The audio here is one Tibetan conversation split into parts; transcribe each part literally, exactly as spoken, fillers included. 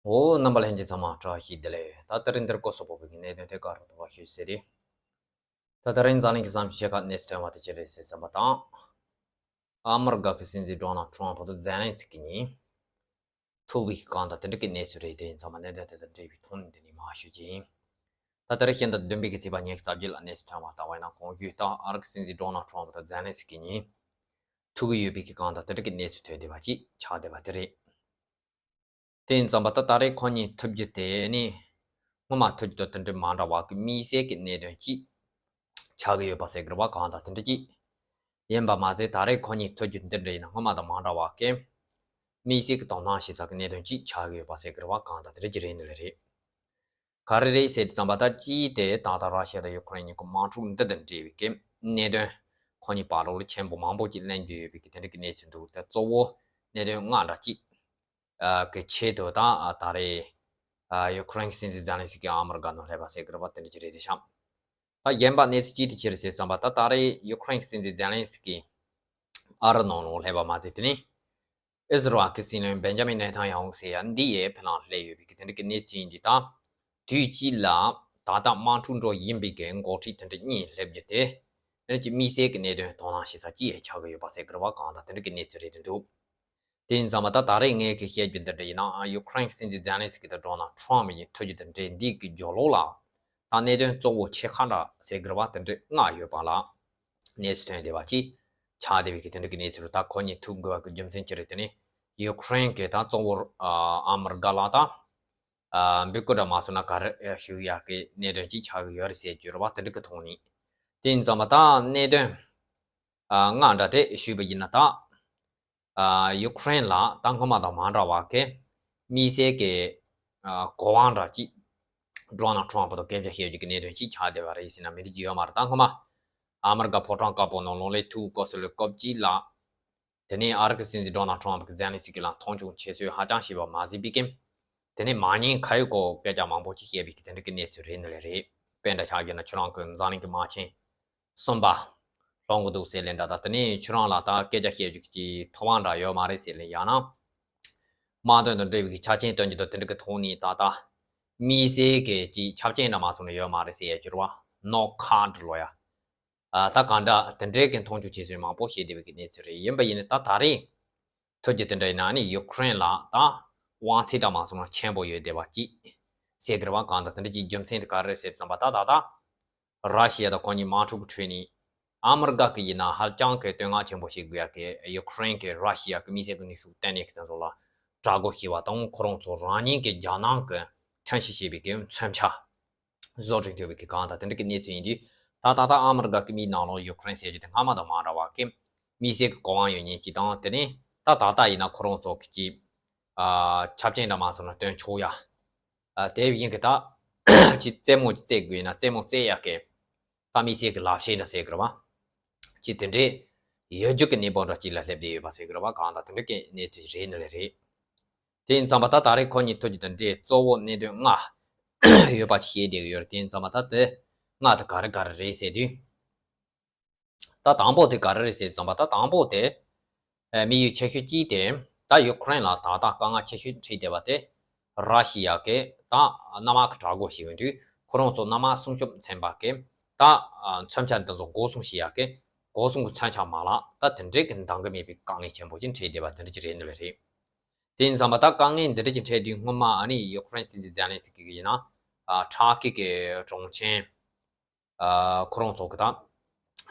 འོ། རྣམ་པ་ལྷན་རྒྱས་ཚང་མ་བཀྲ་ཤིས་བདེ་ལེགས། ད་དེ་རིང་འདིར་སྐོར་སོགས་པོ་བའི་གནད་དོན་དེ་ག་རུ་འདུག་པ་ཞུས་ཟེར་ཏེ། ད་དེ་རིང་འཛམ་གླིང་གི་བསམ་སྤྱོད་ཆེ་ཁག་གནས་ཚུལ་ཐོན་པ་དེ་ཅི་རེད་ཟེར་བསམ་པ་དང་། ཨ་མི་རི་ཀ་གི་སྲིད་འཛིན་ཌོ་ནལ་ཊམ་ཕ་དང་ཛེ་ལན་སི་ཀི་གཉིས་ཐུག་པའི་སྒང་དང་དེ་འདྲ་གི་གནས་ཚུལ་རེད། དེ་ཡིན་ཙང་མ་གནད་དོན་དེ་དང་འབྲེལ་བའི་ཐོག་ནས་འདི་ནས་མར་ཞུ་རྒྱུ་ཡིན། ད་དེ་རིང་ཤིང་རྟ་བདུན་པའི་གི་ཚེས་པ་ཉི་ཤུ་རྩ་བརྒྱད་ལ་གནས་ཚུལ་ཐོན་པ་ལྟ་བ་ཡིན་ན། གོང་ཞུས་ལྟར་ཨ་རི་གི་སྲིད་འཛིན་ཌོ་ནལ་ཊམ་ཕ་དང་ཛེ་ལན་སི་ཀི་གཉིས་ཐུག་གི་ཡོད་པའི་གི་སྒང་དང་དེ་འདྲ་གི་གནས་ཚུལ་ཐོན་བསྡད་པ་ཅིག་ཆགས་བསྡད་པ་དེ་རེད། དེ་ཡིན་ཙང་མ་ད་ད་རེས་ཁོ་གཉིས་ཐུག་རྒྱུ་དེ་ནི་སྔོན་མ་ཐུག་རྒྱུ་དང་དེ་འདྲ་མ་འདྲ་བ་གི་དམིགས་བསལ་གྱི་གནད་དོན་གཅིག་ཆགས་ཀྱི་ཡོད་པ་ཟེར་དགོས་རེད་པ། གང་ལྟར་དེ་འདྲ་གཅིག་ཡིན་པ་མ་ཟད། ད་རེས་ཁོ་གཉིས་ཐུག་རྒྱུ་འདི་འདྲ་ཡིན་ན་སྔོན་མ་དང་མ་འདྲ་བ་གི་དམིགས་བསལ་གྱི་དོ་སྣང་བྱེད་ས་གི་གནད་དོན་གཅིག་ཆགས་ཀྱི་ཡོད་པ་ཟེར་དགོས་རེད་པ། གང་ལྟར་དེ་འདྲ་གཅིག་རེད་འདི་ལ་རེད། ག་རེ་རེད་ཟེར་དུས་ཙམ་པ། ད་གཅིག་དེ་ད་ལྟ་ར་ཤི་ཡ་དང་ཡུ་ཀེ་རེན་གཉིས་ཀྱི་དམག་འཁྲུག་འདི་དང་འབྲེལ་བའི་གི་གནད་དོན་ཁོ་གཉིས་བར་ལོགས་ལ་ཆེན་པོ་མང་པོ་ཅིག་གླེང་རྒྱུ་ཡོད་པའི་གི་དེ་འདྲ་གི་གནས་ཚུལ་འདུག་ད་གཙོ་བོ་གནད་དོན་ལྔ་འདྲ་གཅིག་གི་ཆེད་དུ་ད་ད་རེས་ཡུ་ཀེ་རེན་གྱི་སྲིད་འཛིན་ཛེ་ལན་སི་ཀི་ཨ་མི་རི་ཀ་ནང་སླེབས་པ་ཟེར་གི་རེད་པ། དེ་འདྲ་ཅིག་རེད་དེ་ཤག་ད་གཞན་པ་གནས་ཚུལ་གཅིག་དེ་ཅི་རེད་ཟེར་ཙམ་པ། ད་ད་རེས་ཡུ་ཀེ་རེན་གྱི་སྲིད་འཛིན་ཛེ་ལན་སི་ཀི་ཨ་རི་ནང་ལ་སླེབས་པ་མ་ཟད། དེ་ནས་ཨིས་ར་ཨེལ་གྱི་སྲིད་བློན་བེན་ཇ་མིན་ནེ་ཐན་ཡ་ཧུ་ཟེར་ཡ་འདི་ཡང་ཕི་ལ་སླེབས་ཡོད་པའི་གི་དེ་འདྲ་གི་གནས་ཚུལ་ཡིན་གྱི། ད་དུས་གཅིག་ལ་ད་ལྟ་དམག་འཁྲུག་འགྲོ་བཞིན་པའི་གི་འགོ་ཁྲིད་དེ་འདྲ་གཉིས་སླེབས་རྒྱུ་དེ། དེ་འདྲ་གི་དམིགས་བསལ་གྱི་གནད་དོན་དོ་སྣང་བྱེད་ས་གཅིག་ཡང་ཆགས་ཀྱི་ཡོད་པ་ཟེར་གི་རེད་པ། གང་ལྟར་དེ་འདྲ་གི་གནས་ཚུལ་རེད་འདུག་དེ་ཡིན་ཙང་མ་ད་ད་རེས་ངས་གི་བཤད་རྒྱུ་འདི་འདྲ་ཡིན་ན། ཡུ་ཀེ་རེན་གྱི་སྲིད་འཛིན་ཛེ་ལན་སི་ཀི་དང་ཌོ་ནལ་ཊམ་ཕ་གཉིས་ཐུག་རྒྱུ་དང་འབྲེལ་འདི་གི་རྒྱབ་ལོགས་ལ་ད་གནད་དོན་གཙོ་བོ་ཆེ་ཁག་འདྲ་ཟེར་དགོས་རེད་པ། དེ་འདྲ་ལྔ་ཡོད་པ་ལ་གནས་ཚུལ་ཐོན་བསྡད་པ་ཅིག་ཆགས་བསྡད་པའི་གི་དེ་འདྲ་གི་གནས་ཚུལ་རེད། ད་ཁོ་གཉིས་ཐུག་དགོས་པ་གི་རྒྱུ་མཚན་ཅི་རེད། དེ་ནི་ཡུ་ཀེ་རེན་གྱི་ད་གཙོ་བོ་ཨ་མི་རི་ཀ་ལ་ད་འབོད་སྐུལ་འདྲ་མ་སོང་ན་ག་རེ་ཞུ་ཡག་གི་གནད་དོན་ཅིག་ཆགས་ཀྱི་ཡོད་རེད་ཟེར་རྒྱུ་རེད་པ། དེ་འདྲ་གི་ཐོག་ནས། དེ་ཡིན་ཙང་མ་ད་གནད་དོན་ཨ་ལྔ་འདྲ་དེ་ཞུས་པ་ཡིན་ན། ད་ཨ་ཡུ་ཀེ་རེན་ལ་ད་སྔོན་མ་དང་མ་འདྲ་བ་གི་དམིགས་བསལ་གྱི་ཨ་གོ་དབང་འདྲ་གཅིག་ཌོ་ནལ་ཊམ་ཕ་དང་སྐད་ཆ་བཤད་རྒྱུ་གི་གནད་དོན་གཅིག་ཆགས་བསྡད་པ་རེད་ཟེར་ན་མི་འགྲིག་རྒྱུ་ཡོད་མ་རེད། ད་སྔོན་མ་ཨ་མི་རི་ཀ་ཕོ་བྲང་དཀར་པོ་ནང་ལོགས་ལ་ཐུག་སྐབས་སུ་ལ་སྐབས་གཅིག་ལ། དེ་ནས་ཨ་རི་གི་སྲིད་འཛིན་ཌོ་ནལ་ཊམ་ཕ་གིས་ཛེ་ལན་སི་ཀི་ལ་མཐོང་ཆུང་བྱེད་སྲོལ་ཧ་ཅང་ཞེ་པོ་མ་གཟིགས་པའི་རྐྱེན། དེ་ནས་མ་ཉེས་ཁ་གཡོགས་སྐོར་སྐད་ཆ་མང་པོ་ཅིག་བཤད་པའི་གི་དེ་འདྲ་གི་གནས་ཚུལ་རེད་འདི་ལ་རེད། དཔེ་འདྲ་ཆགས་རྒྱུ་ན་ཁྱོད་རང་གི་འཛམ་གླིང་གི་དམག་ཆེན་གསུམ་པ་སློང་གི་འདུག་ཟེར་ལེ་འདྲ། ད་དེ་ནས་ཁྱོད་རང་ལ་ད་སྐད་ཆ་བཤད་རྒྱུ་གི་ཐོབ་དབང་འདྲ་ཡོད་མ་རེད་ཟེར་ལེ། ཡང་ན་དམག་དོན་དང་འབྲེལ་བའི་གི་ཆ་རྐྱེན་སྟོན་རྒྱུ་དང་དེ་འདྲ་གི་ཐོག་ནས་ད་ལྟ་དམིགས་བསལ་གི་ཅིག་ཆབ་ཆེན་འདྲ་མ་སོང་ན་ཡོད་མ་རེད་ཟེར་ཡ་ཅིག་རེད་པ། ནོ་ཁ་འདྲ་ལོ་ཡ། ཨ་ད་གང་འདྲ་དེ་འདྲའི་གི་མཐོང་ཆུང་བྱེད་སྲོལ་མང་པོ་བཤད་བསྡད་པའི་གི་གནས་ཚུལ་རེད། ཡིན་པ་ཡིན་ན་ད་ད་རེས་ཐུག་རྒྱུ་དེ་འདྲ་ཡིན་ན་ནི་ཡུ་ཀེ་རེན་ལ་ད་དབང་ཚད་འདྲ་མ་སོང་ན་ཆེན་པོ་ཡོད་བསྡད་པ་ཅིག་ཟེར་གི་རེད་པ། གང་ལྟར་དེ་འདྲ་གི་རྒྱུ་མཚན་དེ་ག་རེ་རེད་ཟེར་བསམ་པ། ད་ད་ད་ར་ཤི་ཡ་དང་ཁོ་གཉིས་དམག་འཁྲུག་གི་ཁྲོད་ནས་ཨ་མི་རི་ཀ་གི་ཡིན་ན་ཧ་ཅང་གི་བསྟོད་བསྔགས་ཆེན་པོ་བྱེད་དགོས་ཡ་གི་ཡུ་ཀེ་རེན་གི་ར་ཤི་ཡ་གི་དམིགས་བསལ་གི་ནུས་ཤུགས་བརྟན་གནས་གི་དེ་ཚོ་ལ་དྲག་རྒོལ་བྱས་པ་དང་། ཁོ་རང་ཚོ་རང་ཉིད་ཀྱི་རྒྱལ་ནང་གི་ཐོན་སྐྱེད་བྱས་པའི་གི་མཚོན་ཆ་བཟོ་སྐྲུན་ཐུབ་པའི་གི་གང་ལྟར་དེ་འདྲ་གི་གནས་ཚུལ་ཡིན་དུས། ད་ད་ལྟ་ཨ་མི་རི་ཀ་གི་མིའི་ནང་ལོགས་ཡུ་ཀེ་རེན་ཟེར་རྒྱུ་དེ་སྔ་མ་དང་མ་འདྲ་བ་གི་དམིགས་བསལ་གི་གོ་དབང་ཡོད་མཁན་གཅིག་དང་། དེ་ནས་ད་ད་ལྟ་ཡིན་ན་ཁོ་རང་ཚོ་གི་ཅིག་ཨ་ཆབ་ཆེན་འདྲ་མ་སོང་ན་སྟོན་ཆོག་ཡ། ཨ་དེ་བཞིན་གི་ད་ཅིག་རྩེད་མོ་ཅིག་རྩེ་དགོས་ཡིན་ན་རྩེད་མོ་རྩེ་ཡ་གི་ད་དམིགས་བསལ་གི་ལག་ཤེས་འདྲ་ཟེར་གི་རེད་པ། ཅིག་དེ་འདྲའི་ཡོད་རྒྱུ་གི་གནས་བབ་འདྲ་ཅིག་ལ་སླེབས་བསྡད་ཡོད་པ་ཟེར་གི་རེད་པ། གང་ལྟར་དེ་འདྲ་གི་གནས་ཚུལ་རེད་ནི་ལས་རེད། དེ་ཡིན་ཙང་པ་ད་ད་རེས་ཁོ་གཉིས་ཐུག་རྒྱུ་དང་འབྲེལ་གཙོ་བོ་གནད་དོན་ལྔ་ཡོད་པ་ཅིག་བཤད་བསྡད་ཀྱི་ཡོད་རེད། དེ་ཡིན་ཙང་པ་ད་དེ་ལྔ་དེ་ག་རེ་ག་རེ་རེད་ཟེར་དུས། ད་དང་པོ་དེ་ག་རེ་རེད་ཟེར་ཙང་པ། ད་དང་པོ་དེ་ཨ་དམིགས་ཡུལ་ཆེ་ཤོས་གཅིག་དེ། ད་ཡུ་ཀེ་རེན་ལ་ད་ལྟ་དཀའ་ངལ་ཆེ་ཤོས་འཕྲད་བསྡད་པ་དེ་ར་ཤི་ཡ་གི་ད་གནམ་དམག་གི་དྲག་རྒོལ་བྱེད་ཀྱི་ཡོད་དུས། ཁོ་རང་ཚོ་གནམ་དམག་སྲུང་སྐྱོབ་ཚན་པ་གི་ད་ཨ་མཚོན་ཆ་འདི་ཚོ་འགོག་སྲུང་བྱེད་ཡག་གི་འགོག་སྲུང་གི་མཚོན་ཆ་མ་ལག་ད་དེ་འདྲའི་གི་འདང་གི་མེད་པའི་དཀའ་ངལ་ཆེན་པོ་ཅིག་འཕྲད་བསྡད་པ་དེ་འདྲ་ཅིག་རེད་འདུག་ལེ་རེད། དེ་ཡིན་ཙང་པ་ད་དཀའ་ངལ་འདི་འདྲ་ཅིག་འཕྲད་དུས་སྔོན་མ་ཨ་ནི་ཡུ་ཀེ་རེན་སྲིད་འཛིན་ཛེ་ལན་སི་ཀི་གི་ཡིན་ན་ཨ་ཊར་ཀི་གི་གྲོང་ཁྱེར་ཨ་ཁོ་རང་ཚོ་གི་ད་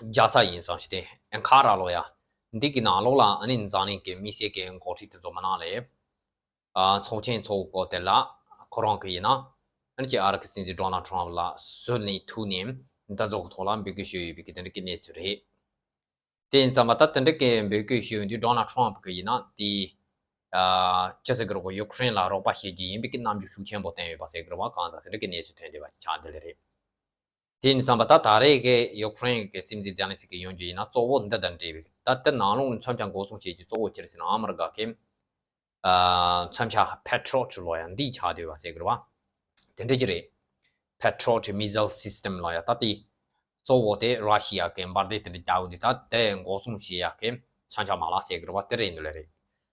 རྒྱལ་ས་ཡིན་བསམ་ཞིག་དེ་ཨན་ཁ་ར་ལོ་ཡ། འདི་གི་ནང་ལོགས་ལ་ཨ་ནི་འཛམ་གླིང་གི་དམིགས་བསལ་གི་འགོ་ཁྲིད་དེ་ཚོ་མི་ནང་ལས། ཨ་ཚོགས་ཆེན་ཚོགས་སྐོར་དེ་ལ་ཁོ་རང་གི་ཡིན་ན་ཨ་ནི་ཅིག་ཨ་རི་གི་སྲིད་འཛིན་ཌོ་ནལ་ཊམ་ཕ་ལ་ཟུར་ནས་ཐུག་ནས་འདི་ཚོ་གི་ཐོག་ལ་འབོད་སྐུལ་ཞུས་ཡོད་པའི་གི་དེ་འདྲ་གི་གནས་ཚུལ་རེད། དེ་ཡིན་ཙང་པ་ད་དེ་འདྲ་གི་འབོད་སྐུལ་ཞུས་ཡོང་དུས་ཌོ་ནལ་ཊམ་ཕ་གི་ཡིན་ན་དེ་ཨ་ཅི་ཟེར་གི་རེད་གོ། ཡུ་ཀེ་རེན་ལ་རོགས་པ་བྱེད་རྒྱུ་ཡིན་པའི་གི་རྣམ་འགྱུར་ཤུགས་ཆེན་པོ་བསྟན་ཡོད་པ་ཟེར་གི་རེད་བ། གང་ལྟར་དེ་འདྲ་གི་གནས་ཚུལ་ཐོན་བསྡད་པ་ཆགས་བསྡད་ལེ་རེད། དེ་ཡིན་ཙང་པ་ད་ད་རེས་ཀྱི་ཡུ་ཀེ་རེན་གྱི་སྲིད་འཛིན་ཛེ་ལན་སི་ཀི་ཡོང་རྒྱུ་ཡིན་ན་གཙོ་བོ་འདི་དང་འབྲེལ་བའི་ད་དེ་ནང་ལོགས་ནས་མཚོན་ཆ་འགོག་སྲུང་བྱེད་རྒྱུ་གཙོ་བོ་ཅི་རེད་ཟེར་ན་ཨ་མི་རི་ཀ་གི་ཨ་མཚོན་ཆ་པེ་ཊི་རོ་ཊི་ལོ་ཡ་འདི་ཆགས་བསྡད་པ་ཟེར་གི་རེད་བ། དེ་འདྲ་ཅིག་རེད། པེ་ཊི་རོ་ཊི་མི་སི་ལ་སི་སི་ཊེམ་ལ་ཡ་ད་དེ་གཙོ་བོ་དེ་ར་ཤི་ཡ་གི་འབར་མདེལ་དེ་འདྲ་རྒྱག་འོང་དུས་ད་དེ་འགོག་སྲུང་བྱེད་ཡ་གི་མཚོན་ཆ་མ་ལག་ཟེར་གི་རེད་བ། དེ་རེད་འདུག་ལེ་རེད།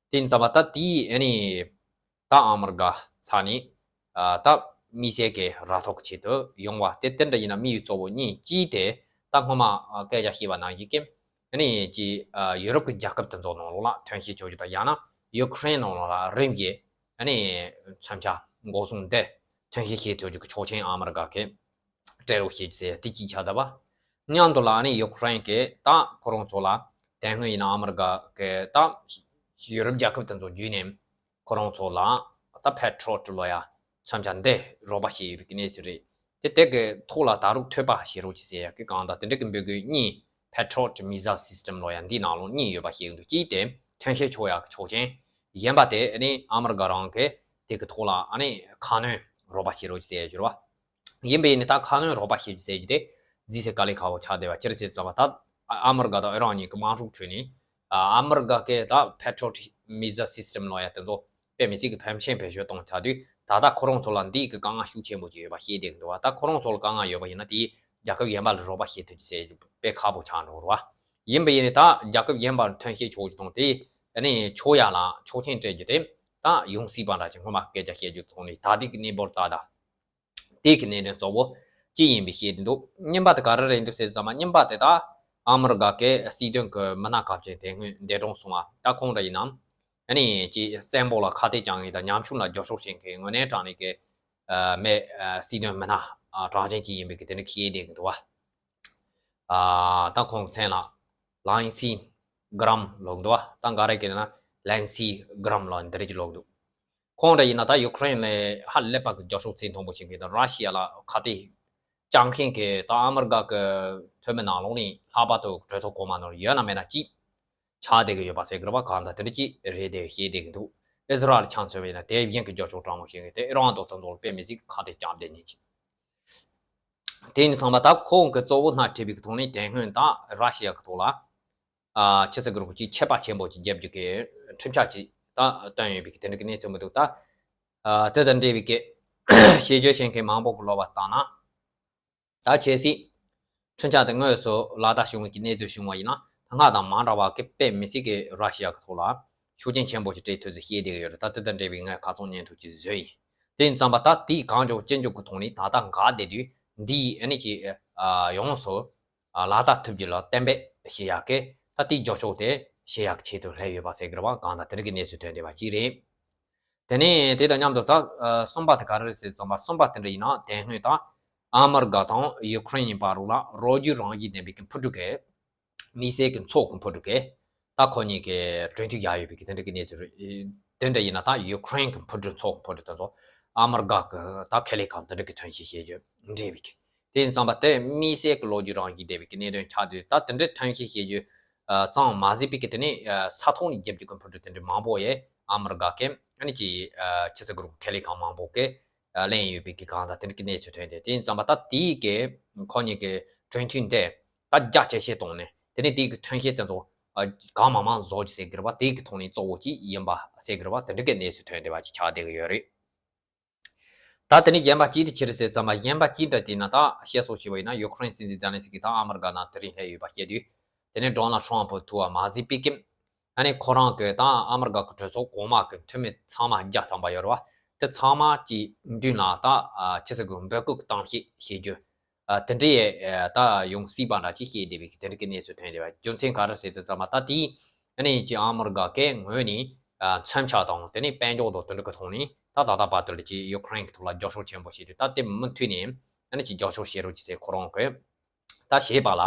དེ་ཡིན་ཙང་པ་ད་དེ་ཨ་ནི་ད་ཨ་མི་རི་ཀ་ ས་ནས་ད་དམིགས་བསལ་གྱི་ར་ཐོག་ཆེད་དུ་ཡོང་བ་དེ་དེ་འདྲ་ཡིན་ན་དམིགས་ཡུལ་གཙོ་བོ་གཉིས་ཀྱིས་དེ་ད་སྔོན་མ་སྐད་ཆ་བཤད་པ་ནང་བཞིན་གྱི་ཨ་ནི་ཀྱི་ཡུ་རོབ་ཀྱི་རྒྱལ་ཁབ་དེ་ཚོ་ནང་ལོགས་ལ་ཐོན་སྐྱེད་བྱ་རྒྱུ་དང་ཡང་ན་ཡུ་ཁུ་རེན་ནང་ལོགས་ལ་རིམ་གྱིས་ཨ་ནི་མཚོན་ཆ་འགོག་སྲུང་དེ་ཐོན་སྐྱེད་བྱེད་ཐུབ་རྒྱུ་གི་ཆོག་མཆན་ཨ་མི་རི་ཀ་གིས་སྤྲད་རོགས་བྱེད་ཟེར་དེ་གཅིག་ཆགས་བསྡད་པ། མཉམ་དུ་ལ་ཨ་ནི་ཡུ་ཁུ་རེན་གྱིས་ད་ཁོ་རང་ཚོ་ལ་དེ་སྔོན་ཡིན་ན་ཨ་མི་རི་ཀ་གི་ད་ཡུ་རོབ་རྒྱལ་ཁབ་དེ་ཚོ་བརྒྱུད་ནས་ཁོ་རང་ཚོ་ལ་ད་Patriot་ལོ་ཡ་མཚོན་ཆ་འདི་རོགས་པ་བྱས་ཡོད་པའི་གནས་ཚུལ་རེད། དེ་དེ་གི་ཐོག་ལ་ད་རུང་ཐོས་པ་བྱེད་རོགས་བྱེད་ཟེར་ཡ་གི་གང་ལྟར་དེ་འདྲ་གི་འབོད་སྐུལ་གཉིས་Patriot missile system་ལོ་ཡ་འདིའི་ནང་ལོགས་གཉིས་ཡོད་པ་ཤེས་ཀྱི་འདུག་གཅིག་དེ་ཐོན་སྐྱེད་ཆོག་ཡ་གི་ཆོག་མཆན། གཞན་པ་དེ་ཨ་ནི་ཨ་མི་རི་ཀ་རང་གི་དེ་གི་ཐོག་ལ་ཨ་ནི་ཁ་སྣོན་རོགས་པ་བྱེད་རོགས་བྱེད་ཟེར་ཡ་ཡོད་རེད་བ། ཡིན་པས་ནི་ད་ཁ་སྣོན་རོགས་པ་བྱེད་རྒྱུ་ཟེར་རྒྱུ་དེ་རྫིས་སའི་དཀའ་ལས་ཁག་པོ་ཆགས་བསྡད་པ་ཅི་རེད་ཟེར་ཙམ་པ་ད་ཨ་མི་རི་ཀ་དང་ཨི་རན་གཉིས་ཀྱི་དམག་འཁྲུག་ཁྲོད་ནས་ཨ་མི་རི་ཀ་གི་ད་Patriot missile system་ལོ་ཡ་དེ་ཚོ་དཔེ་མི་སྲིད་ཀྱི་ཕན་ཆེན་བེད་སྤྱོད་གཏོང་ཆགས་དུས་ད་ལྟ་ཁོ་རང་ཚོ་ལ་འདི་གི་དཀའ་ངལ་ཤུགས་ཆེན་པོ་ཅིག་ཡོད་པ་ཤེས་བསྡད་ཀྱི་འདུག་བ། ད་ཁོ་རང་ཚོ་ལ་དཀའ་ངལ་ཡོད་པ་ཡིན་ན་དེ་རྒྱལ་ཁབ་གཞན་པ་ལ་རོགས་པ་བྱེད་ཐུབ་ཀྱི་ཟེར་རྒྱུ་དཔེ་ཁག་པོ་ཆགས་འགྲོ་གི་རེད་བ། ཡིན་པ་ཡིན་ནི་ད་རྒྱལ་ཁབ་གཞན་པ་ཐོན་སྐྱེད་ཆོག་རྒྱུ་དང་དེ་ནས་ཆོག་ཡ་ལ་ཆོག་མཆན་སྤྲད་རྒྱུ་དེ་ད་ཡོང་སྲིད་པ་འདྲ་ཅིག་སྔོན་མ་སྐད་ཆ་བཤད་རྒྱུ་ཚོགས་ནས་ད་ལྟའི་གི་གནས་བབ་ལྟར་ད། དེ་གི་གནད་དོན་གཙོ་བོ་གཅིག་ཡིན་པའི་བཤད་དེ་འདུག་གཉིས་པ་དེ་ག་རེ་རེད་འདུག་ཟེར་ཙམ་པ་གཉིས་པ་དེ་ད་ཨ་མི་རི་ཀ་གི་སྲིད་དོན་གི་མི་སྣ་ཁག་ཅིག་དེ་སྔོན་འདས་གྲོངས་སོང་བ་ད་ཁོང་ར་ཡིན་ནམ། ཨ་ནི་ཅིག་བཙན་པོ་ལ་ཁ་གཏད་བཅག་ངེས་དང་ཉམ་ཆུང་ལ་རྒྱབ་སྐྱོར་བྱེད་མཁན་དངོས་གནས་དྲང་གནས་ཀྱི་མི་སྲིད་དོན་མི་སྣ་གྲགས་ཅན་ཅིག་ཡིན་པའི་གི་དེ་འདྲ་ཁྱེད་བསྡད་གི་འདུག་བ། ད་ཁོང་མཚན་ལ་ལན་སི་གྷི་རམ་ལབ་འདུག་བ། ད་ག་རེ་གི་ན་ལན་སི་གྷི་རམ་ལ་འདི་རེ་ཅིག་ལབ་འདུག་ཁོང་འདྲ་ཡིན་ན་ད་ཡུ་ཁུ་རེན་ལ་ཧ་ལས་པ་གི་རྒྱབ་སྐྱོར་ཚད་མཐོན་པོ་བྱེད་མཁན་དང་ར་ཤི་ཡ་ལ་ཁ་གཏད་བཅག་མཁན་གི་ད་ཨ་མི་རི་ཀ་གི་འཐུས་མི་ནང་ལོགས་ནས་ལྷག་པར་དུ་གྲོས་ཚོགས་གོང་མ་ནང་ཡོད་ན་མེད་ན་ཅིག་ཆགས་བསྡད་གི་ཡོད་པ་ཟེར་གི་རེད་བ། གང་ལྟར་དེ་འདྲ་ཅིག་རེད་དེ་ཤེས་བསྡད་གི་འདུག་ཨི་ཟི་རལ་ཆ་མཚོན་པ་ཡིན་ན་དེ་བཞིན་གི་རྒྱབ་སྐྱོར་དྲང་མོ་བྱེད་མཁན་དེ་ཨི་རན་དང་དེ་ཚོ་ལ་དཔེ་མི་སྲིད་གི་ཁ་གཏད་བཅག་བསྡད་མཁན་ཅིག་དེ་ཡིན་ཙང་མ་ད་ཁོང་གི་གཙོ་བོ་སྣ་ཁྲིད་པའི་གི་ཐོག་ནས་དེ་སྔོན་ད་ར་ཤི་ཡ་གི་ཐོག་ལ་ཨ་ཕྱི་སྲིད་གི་རོགས་ཅིག་ཆད་པ་ཆེན་པོ་ཅིག་བརྒྱབ་རྒྱུ་གི་ཁྲིམས་འཆར་ཅིག་ད་བཏོན་ཡོད་པའི་གི་དེ་འདྲ་གི་གནས་ཚུལ་མི་འདུག་ད་ཨ་དེ་དང་འབྲེལ་བའི་གི་ཤེས་བརྗོད་བྱེད་མཁན་མང་པོ་གི་ལབ་པ་ལྟར་ན། ད་ཆབ་སྲིད་མཚོན་ཆ་དེ་དངོས་སུ་ལག་བསྟར་བྱུང་བའི་གི་གནས་ཚུལ་བྱུང་བ་ཡིན་ན་ད་སྔ་དང་མ་འདྲ་བ་གི་དཔེ་མི་སྲིད་གི་ར་ཤི་ཡ་གི་ཐོག་ལ་ཤུགས་རྐྱེན་ཆེན་པོ་ཞིག་སྤྲད་ཐུབ་ཚུལ་བཤད་བསྡད་ཀྱི་ཡོད་རེད། ད་དེ་དང་འབྲེལ་བའི་ངས་ཁ་ཚོན་ཉན་ཐུབ་ཀྱི་བཟོས་ཡིན། དེ་ཡིན་ཙང་པ་ད་དེའི་གང་བྱུང་ཅི་འཇུག་གི་ཐོག་ནས་ད་ལྟ་འགག་བསྡད་དུས་འདིའི་ཨ་ནི་ཀྱི་ཡོངས་སུ་ལག་བསྟར་ཐུབ་རྒྱུ་ལ་གཏན་འབེབས་བྱེད་ཡག་གི་ད་དེའི་རྒྱབ་སྐྱོར་དེ་བྱེད་ཡག་ཆེད་དུ་སླེབས་ཡོད་པ་ཟེར་གི་རེད་བ། གང་ལྟར་དེ་འདྲ་གི་གནས་ཚུལ་ཐོན་བསྡད་པ་ཅིག་རེད། དེ་ནས་དེ་དང་མཉམ་དུ་ད་ཨ་གསུམ་པ་དེ་ག་རེ་རེད་ཟེར་ཙམ་པ་གསུམ་པ་དེ་འདྲ་ཡིན་ན་དེ་སྔོན་ད་ཨ་མི་རི་ཀ་དང་ཡུ་ཁུ་རེན་གཉིས་བར་ལ་ལོ་རྒྱུས་རང་བཞིན་ལྡན་པའི་གི་འཕུར་གྲུ་གི་དམིགས་བསལ་གི་ཚོགས་གི་འཕུར་གྲུ་གི་ད་ཁོ་གཉིས་ཀྱི་གྲོས་མཐུན་བཞག་ཡོད་པའི་གི་དེ་འདྲ་གི་གནས་ཚུལ་རེད། དེ་འདྲ་ཡིན་ན་ད་ཡུ་ཁུ་རེན་གི་འཕུར་གྲུ་ཚོགས་འཕུར་གྲུ་དེ་ཚོ་ཨ་མི་རི་ཀ་གི་ད་ཁེ་ལས་ཁང་དེ་འདྲ་གི་ཐོན་སྐྱེད་བྱེད་རྒྱུ་འབྲེལ་བའི་གི་དེ་ཡིན་ཙང་པ་དེ་དམིགས་བསལ་གི་ལོ་རྒྱུས་རང་བཞིན་ལྡན་པའི་གི་གནད་དོན་ཆགས་དུས་ད་དེ་འདྲའི་ཐོན་སྐྱེད་བྱེད་རྒྱུ་ཨ་ཙམ་མ་ཟད་པའི་གི་དེ་ནས་ཨ་ས་ཐོག་ནས་རྒྱབ་རྒྱུ་གི་འཕུར་གྲུ་དེ་འདྲའི་མང་པོ་ཡས་ཨ་མི་རི་ཀ་གི་ཨ་ནི་ཀྱི་ཨ་ཕྱི་སྲིད་གི་རོགས་ཁེ་ལས་ཁང་མང་པོ་གི་ཨ་ལེན་ཡོད་པའི་གི་གང་ལྟར་དེ་འདྲ་གི་གནས་ཚུལ་ཐོན་ཏེ་དེ་ཡིན་ཙང་པ་ད་དེའི་གི་ཁོ་གཉིས་གི་གྲོས་མཐུན་དེ་ད་རྒྱ་ཇེ་ཆེ་བཏང་ནས་དེ་ནས་དེའི་གི་ཐོན་སྐྱེད་དེ་ཚོ་ཨ་གང་མང་མང་བཟོ་རྒྱུ་ཟེར་གི་རེད་བ། དེའི་གི་ཐོག་ནས་གཙོ་བོ་གཅིག་ཡིན་པ་ཟེར་གི་རེད་བ། དེ་འདྲ་གི་གནས་ཚུལ་ཐོན་བསྡད་པ་ཅིག་ཆགས་བསྡད་གི་ཡོད་རེད། ད་དེ་ནས་གཞན་པ་གཅིག་དེ་ཅི་རེད་ཟེར་ཙམ་པ་གཞན་པ་གཅིག་འདྲ་དེ་ན་ད་བཤད་སྲོལ་ཞིག་བ་ཡིན་ན་ཡུ་ཁུ་རེན་སྲིད་འཛིན་ཛེ་ལན་སི་ཀི་དང་ཨ་མི་རི་ཀ་ནང་དེ་རིང་སླེབས་ཡོད་པ་བཤད་དུས་དེ་ནས་ཌོ་ནལ་ཊམ་ཕུ་ཐུག་པ་མ་ཟད་པའི་ཀི་ཨ་ནི་ཁོ་རང་གི་དང་ཨ་མི་རི་ཀ་གི་གྲོས་ཚོགས་གོང་མ་གི་འཐུས་མི་ཚང་མ་བརྒྱ་ཐམ་པ་ཡོད་རེད་བ། དེ་ཚང་མ་གི་མདུན་ལ་ད་ཕྱི་སྲིད་གི་འབོད་སྐུལ་གཏམ་བཤད་བྱེད་རྒྱུ་དེ་འདྲའི་ད་ཡོང་སྲིད་པ་འདྲ་ཅིག་བཤད་བསྡད་པའི་གི་དེ་འདྲ་གི་གནས་ཚུལ་ཐོན་བསྡད་པ། རྒྱུ་མཚན་ག་རེ་ཟེར་ཙམ་པ་ད་དེའི་ཨ་ནི་ཅི་ཨ་མི་རི་ཀ་གི་ངོས་ནས་མཚོན་ཆ་དང་དེ་ནས་དཔལ་འབྱོར་དང་དེ་འདྲ་གི་ཐོག་ནས་ད་ད་ལྟ་བར་དུ་ལ་ཅི་ཡུ་ཁུ་རེན་གི་ཐོག་ལ་རྒྱབ་སྐྱོར་ཆེན་པོ་བྱས་ཏེ་ད་དེ་མུ་མཐུད་ནས་ཨ་ནི་ཅི་རྒྱབ་སྐྱོར་བྱེད་རོགས་ཅིག་ཟེར་ཁོ་རང་གི་ད་བྱས་པ་ལ་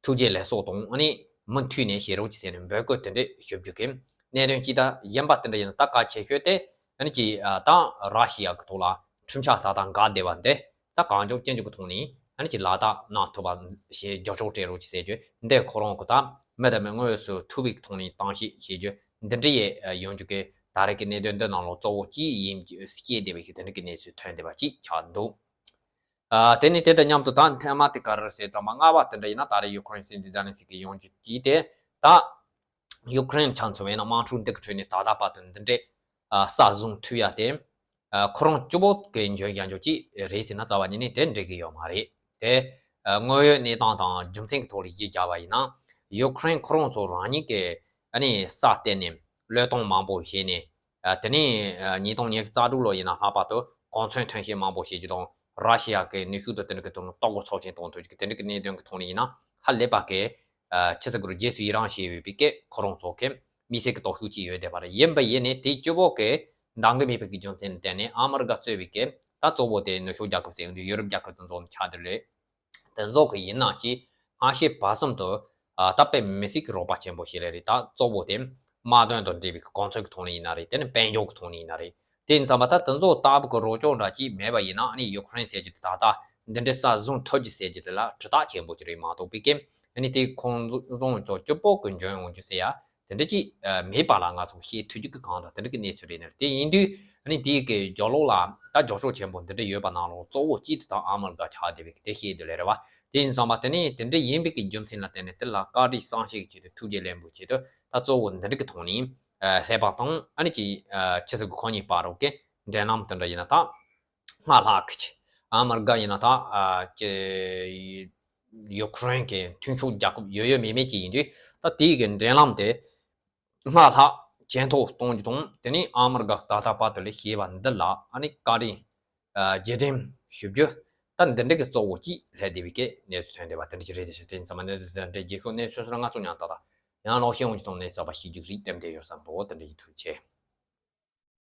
ཐུགས་རྗེ་ལེགས་གསོལ་དང་ཨ་ནི་མུ་མཐུད་ནས་བྱེད་རོགས་ཅིག་ཟེར་ནས་འབོད་སྐུལ་དེ་འདྲ་ཞུ་རྒྱུ་གི་གནད་དོན་གཅིག་ད་གཞན་པ་དེ་འདྲ་ཡིན་ན་ད་གལ་ཆེ་ཤོས་དེ་ཨ་ནི་ཅི་ད་ར་ཤི་ཡ་གི་ཐོག་ལ་ཁྲིམས་འཆར་ད་ལྟ་འགག་བསྡད་པ་འདི། ད་གང་མགྱོགས་ཅི་མགྱོགས་ཀྱི་ཐོག་ནས་ཨ་ནི་ཅིག་ལག་བསྟར་གནང་ཐུབ་པ་ཞེས་རྒྱབ་སྐྱོར་སྤྲད་རོགས་ཅིག་ཟེར་རྒྱུ་འདི་ཁོ་རང་གི་ད་མི་དང་མི་དངོས་སུ་ཐུག་པའི་ཐོག་ནས་གཏམ་བཤད་བྱེད་རྒྱུ་འདི་འདྲ་ཡི་ཡོང་རྒྱུ་གི་ད་རེས་ཀྱི་གནད་དོན་འདི་ནང་ལོགས་གཙོ་བོ་གཅིག་ཡིན་རྒྱུ་སྐྱེས་བསྡད་པའི་གི་དེ་འདྲ་གི་གནས་ཚུལ་ཐོན་བསྡད་པ་ཅིག་ཆགས་འདུག་ཨ་དེ་ནི་དེ་དང་མཉམ་དུ་ད་ཐེངས་མ་དེ་ག་རེ་ཟེར་ཙམ་པ་ལྔ་པ་དེ་འདྲ་ཡིན་ན་ད་རེས་ཡུ་ཁུ་རེན་སྲིད་འཛིན་ཛེ་ལན་སི་ཀི་ཡོང་རྒྱུ་གཅིག་དེ་ད། ཡུ་ཀེ་རེན་ཆ་མཚོན་པ་ཡིན་ན་དམག་འཁྲུག་འདི་གི་ཁྲོད་ནས་ད་ལྟ་བར་དུ་འདི་འདྲའི་ཨ་ས་བཟུང་ཐུབ་ཡ་དེ་ཨ་ཁོ་རང་གཅིག་པོ་གི་འཇོན་ཡ་འཇོག་ཅིག་རེད་ཟེར་ན་རྩ་བ་ཉིད་ནས་དེ་འགྲིག་གི་ཡོད་མ་རེད་དེ། ཨ་དངོས་ཡོད་གནས་སྟངས་དང་རྒྱུ་མཚན་གྱི་ཐོག་ལ་གཞི་བཞག་པ་ཡིན་ན་ཡུ་ཀེ་རེན་ཁོ་རང་ཚོ་རང་ཉིད་ཀྱི་ཨ་ནི་ས་བརྟེན་ནས་བློས་གཏོང་མང་པོ་བྱས་ནས་ ཨ་དེ་ནས་ཨ་ཉིས་སྟོང་ཉི་ཤུ་རྩ་དྲུག་ལོ་ཡིན་ན་ལྷག་པར་དུ་གོ་མཚོན་ཐོན་སྐྱེད་མང་པོ་བྱེད་རྒྱུ་དང་། ར་ཤི་ཡ་གི་ནུས་ཤུགས་དང་དེ་འདྲ་གི་དོན་ལ་ལྟོ་གོས་ཚབས་ཆེན་གཏོང་ཐུབ་རྒྱུ་གི་དེ་འདྲ་གི་གནད་དོན་གི་ཐོག་ནས་ཡིན་ན་ཧ་ལས་པ་གི་ཨ་ཆི་ཟེར་དགོས་རེད། རྗེས་སུ་ཡི་རང་བྱས་ཡོད་པའི་གི་ཁོ་རང་ཚོ་གི་དམིགས་བསལ་གི་སྟོབས་ཤུགས་ཅིག་ཡོད་བསྡད་པ་རེད། ཡིན་པ་ཡིན་ནའི་དེ་སྤྱི་བོ་གི་འདང་གི་མེད་པའི་གི་རྒྱུ་མཚན་ལ་བརྟེན་ནས་ཨ་མི་རི་ཀ་གཙོས་པའི་གི་ད་གཙོ་བོ་དེ་ནུབ་ཕྱོགས་རྒྱལ་ཁབ་ཟེར་ཡོང་དུས་ཡུ་རོབ་རྒྱལ་ཁབ་དེ་ཚོ་ཆགས་བསྡད་རེད། དེ་ཚོ་གི་ཡིན་ན་ཅི་སྔ་ཤོས་བར་གསུམ་དུ་ཨ་ད་དཔེ་མི་སྲིད་ཀྱི་རོགས་པ་ཆེན་པོ་ཞིག་ལས་རེད། ད་གཙོ་བོ་དེ་དམག་དོན་དང་འབྲེལ་བའི་གོ་མཚོན་གྱི་ཐོག་ནས་ཡིན་ན་རེད། དེ་ནི་དཔལ་འབྱོར་གྱི་ཐོག་ནས་ཡིན་ན་རེད། དེ་ཡིན་ཙང་མ་ད་དེ་ཚོ་ལྟ་བུ་གི་རོགས་སྐྱོར་འདྲ་ཅིག་མེད་པ་ཡིན་ན་ཨ་ནི་ཡུ་ཀེ་རེན་ཟེར་རྒྱུ་དེ་ད་ལྟ་འདི་འདྲའི་ས་བཟུང་ཐུབ་རྒྱུ་ཟེར་རྒྱུ་དེ་ལ་གྲུ་ཐག་ཆེན་པོ་ཅིག་རེད་མ་གཏོགས་པའི་གི་ཨ་ནི་དེ་ཁོང་ཚོ་ཚོ་སྤྱི་པོ་གི་འཇོན་ཡོང་རྒྱུ་ཟེར་ཡ་དེ་འདྲ་ཅིག་མེད་པ་ལ་ང་ཚོ་ཤེས་ཐུབ་རྒྱུ་གི་གང་དང་དེ་འདྲ་གི་གནས་ཚུལ་རེད་ནི་རེད། དེ་ཡིན་དུས་ཨ་ནི་དེའི་གི་རྒྱབ་ལོགས་ལ་ད་རྒྱབ་ཕྱོགས་ཆེན་པོ་འདི་འདྲ་ཡོད་པ་ནང་ལོགས་གཙོ་བོ་གཅིག་དེ་ད་ཨ་མི་རི་ཀ་ཆགས་བསྡད་པའི་གི་དེ་ཤེས་དུ་ལས་རེད་བ། དེ་ཡིན་ཙང་མ་དེ་ནས་དེ་འདྲ་ཡིན་པའི་གི་རྒྱུ་མཚན་ལ་བརྟེན་ནས་དེ་ལ་བཀའ་དྲིན་བསམ་ཤེས་ཀྱི་ཆེད་དུ་ཐུགས་རྗེ་ལེན་པོ་ཆེད་དུ་ད་གཙོ་བོ་འདི་འདྲ་གི་ཐོག་ནས་ཨ་ལྷད་པ་དང་ཨ་ནི་ཅི་ཨ་ཆི་ཟེར་གི་ཁོ་གཉིས་བར་རོགས་ཀྱི་འབྲེལ་ལམ་དེ་འདྲ་ཡིན་ན་ད་སྔར་ལྷག་གི་ཆེ། ཨ་མི་རི་ཀ་ཡིན་ན་ད་ཨ་ཅི་ཡུ་ཀེ་རེན་གི་མཐུན་ཕྱོགས་རྒྱལ་ཁབ་ཡོད་ཡོད་མེད་མེད་ཅིག་ཡིན་དུས་ད་དེའི་གི་འབྲེལ་ལམ་དེ་སྔར་ལྷག་ཇེ་མཐོ་གཏོང་རྒྱུ་དང་དེ་ནས་ཨ་མི་རི་ཀ་ད་ལྟ་བར་དུ་ལས་བྱས་པ་འདི་ལ་ཨ་ནི་བཀའ་དྲིན་ཨ་རྗེས་དྲན་ཞུ་རྒྱུ་ད་འདི་འདྲ་གི་གཙོ་བོ་གཅིག་ལྷད་བསྡད་པའི་གི་གནས་ཚུལ་ཐོན་བསྡད་པ་དེ་འདྲ་ཅིག་རེད། དེ་ཕྱིར་དེ་ཡིན་ཙང་མ་གནས་ཚུལ་དེ་འདྲ་རྒྱལ་ཤོག་གནས་ཚུལ་སོགས་ང་ཚོ་ཉང་ཏག་ཏག་ཡང་ལོག་ཤེས་ཡོང་རྒྱུ་དང་གནས་ཚུལ་པ་ཤེས་རྒྱུ་རིགས་གཏན་བདེ་ཡོད་བསམ་འདུག་དེ་འདྲ་ཡིན། ཐུགས་རྗེ་ཆེ།